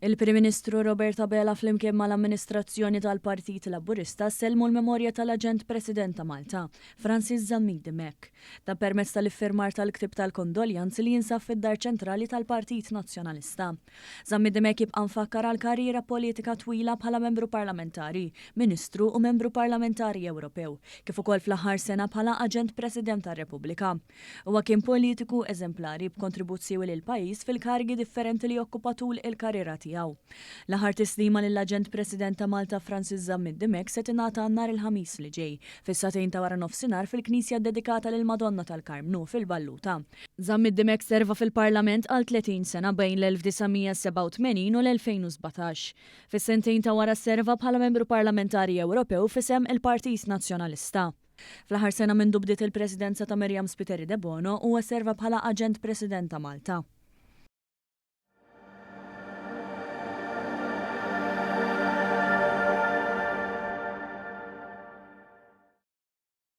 Il-Prim Ministru Robert Abela flimkien mal-amministrazzjoni tal-Partit Laburista sellmu l-memorja tal-Aġent President ta' Malta, Francis Zammit Dimech. Dan permezz tal-iffirmar tal-ktieb tal-kondoljanzi li jinsab fid-Dar Ċentrali tal-Partit Nazzjonalista. Zammit Dimech jibqa' mfakkar għal karriera politika twila bħala membru parlamentari, Ministru u membru parlamentari Ewropew, kif ukoll fl-aħħar sena bħala Aġent President tar-Repubblika. Huwa kien politiku eżemplari b'kontribut siewi lill-pajjiż fil-karigi differenti li okkupa tul il-karriera tiegħu. L-aħħar tislima lill-Aġent President ta' Malta Francis Zammit Dimech se tingħata nhar il-Ħamis li ġej, fis-sagħtejn ta' waranofsinhar fil-knisja ddedikata lill-Madonna tal-Karmnu fil-Balluta. Zammit Dimech serva fil-Parlament għal 30 sena bejn l-1987 u l-2017. Fis-sentejn ta' wara serva bħala Membru Parlamentari Ewropew f'isem il-Partit Nazzjonalista. Fl-aħħar sena mindu bdiet il-Presidenza ta' Myriam Spiteri Debono, huwa serva bħala Aġent President ta' Malta.